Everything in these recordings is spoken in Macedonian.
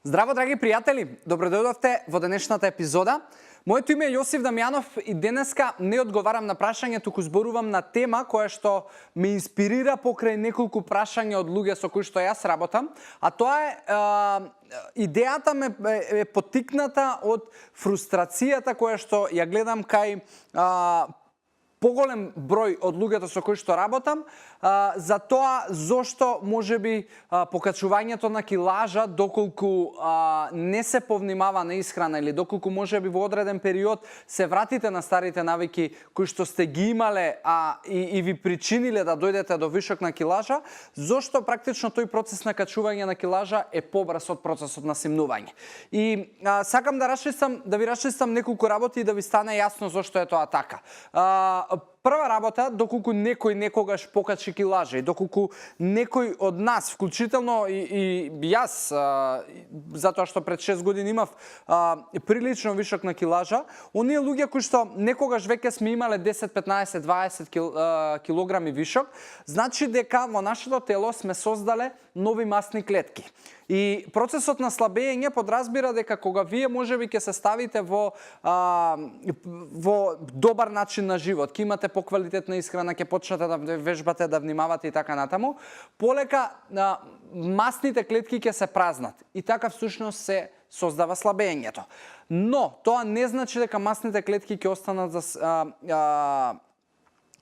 Здраво, драги пријатели! Добро дојдовте во денешната епизода. Моето име е Јосиф Дамјанов и денеска не одговарам на прашање, туку зборувам на тема која што ме инспирира покрај неколку прашања од луѓе со кои што јас работам, а тоа е идејата ме е поттикната од фрустрацијата која што ја гледам кај поголем број од луѓето со кои што работам, за тоа зошто можеби покачувањето на килажа доколку не се повнимава на исхрана или доколку можеби во одреден период се вратите на старите навики кои што сте ги имале и ви причиниле да дојдете до вишок на килажа, зошто практично тој процес на качување на килажа е побрз од процесот на симнување. И сакам да ви расчистам неколку работи и да ви стане јасно зошто е тоа така. Прва работа, доколку некој некогаш покачи килажа и доколку некој од нас, вклучително и јас, затоа што пред 6 години имав прилично вишок на килажа, оние луѓе кои што некогаш веќе сме имале 10, 15, 20 килограми вишок, значи дека во нашето тело сме создале нови масни клетки. И процесот на слабење подразбира дека кога вие можеби ќе се ставите во добар начин на живот, ќе имате поквалитетна исхрана, ќе почнете да вежбате, да внимавате и така натаму, полека масните клетки ќе се празнат и така всушност се создава слабењето. Но тоа не значи дека масните клетки ќе останат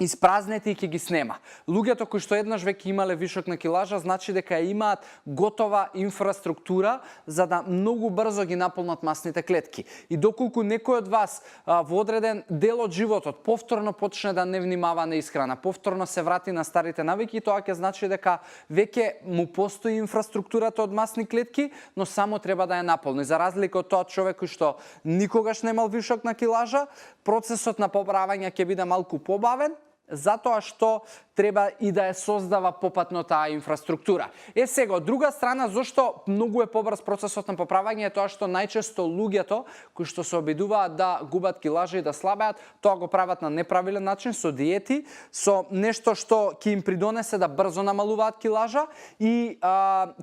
испразнети и ќе ги снема. Луѓето кои што еднаш веќе имале вишок на килажа, значи дека имаат готова инфраструктура за да многу брзо ги наполнат масните клетки. И доколку некој од вас во одреден дел од животот повторно почне да не внимава на исхрана, повторно се врати на старите навики, тоа ќе значи дека веќе му постои инфраструктурата од масни клетки, но само треба да ја наполни. За разлика од тоа човек кој што никогаш немал вишок на килажа, процесот на поправање ќе биде малку побавен, затоа што треба и да ја создава попатно таа инфраструктура. Сега, од друга страна, зошто многу е побрз процесот на поправање е тоа што најчесто луѓето кои што се обидуваат да губат килажа и да слабеат, тоа го прават на неправилен начин, со диети, со нешто што ќе им придонесе да брзо намалуваат килажа и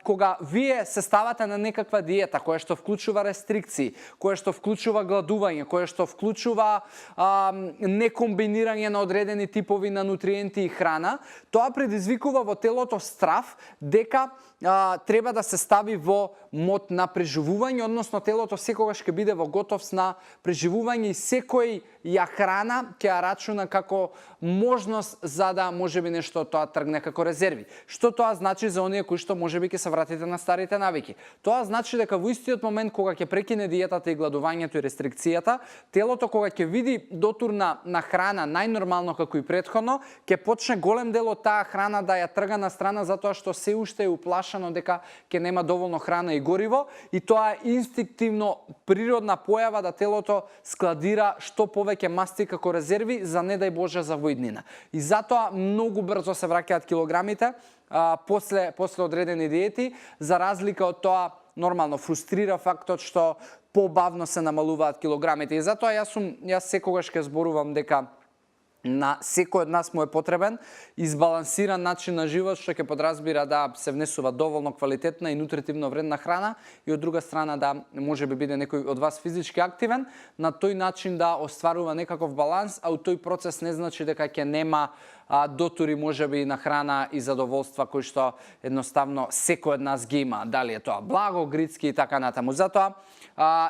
кога вие се ставате на некаква диета која што вклучува рестрикции, која што вклучува гладување, која што вклучува некомбинирање на одредени типови на нутриенти и храна, тоа предизвикува во телото страв дека треба да се стави во мод на преживување, односно телото секогаш ќе биде во готовност на преживување и секој ја храна ќе ја рачуна како можност за да можеби нешто од тоа тргне како резерви. Што тоа значи за оние кои што можеби ќе се вратите на старите навики? Тоа значи дека во истиот момент кога ќе прекине диетата и гладувањето и рестрикцијата, телото кога ќе види дотур на храна најнормално како и претходно, ќе почне голем дел од таа храна да ја трга на страна затоа што се уште е уплашено дека ќе нема доволно храна и гориво и тоа е инстинктивно природна појава да телото складира што повеќе масти како резерви за не дај Боже за во иднина. И затоа многу брзо се враќаат килограмите после одредени диети, за разлика од тоа нормално фрустрира фактот што побавно се намалуваат килограмите. И затоа јас секогаш ќе зборувам дека на секој од нас му е потребен избалансиран начин на живот што ќе подразбира да се внесува доволно квалитетна и нутритивно вредна храна и од друга страна да можеби биде некој од вас физички активен, на тој начин да остварува некаков баланс, а у тој процес не значи дека ќе нема дотури можеби на храна и задоволства кои што едноставно секој од нас ги има, дали е тоа благо, грицки и така натаму. Затоа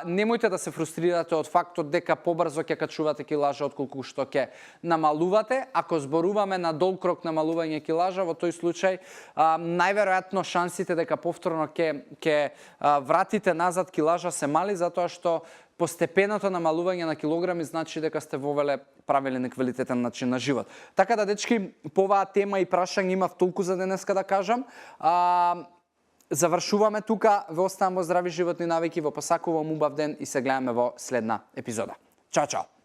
немојте да се фрустрирате од фактот дека побрзо ќе качувате килажа отколку што ќе намалувате. Ако зборуваме на долг рок намалување килажа, во тој случај најверојатно шансите дека повторно ќе вратите назад килажа се мали, затоа што постепеното намалување на килограми значи дека сте вовеле правилен и квалитетен начин на живот. Така да, дечки, по оваа тема и прашање имав толку за денеска да кажам. Завршуваме тука, ве оставам во здрави животни навики, во посакувам убав ден и се гледаме во следна епизода. Чао, чао!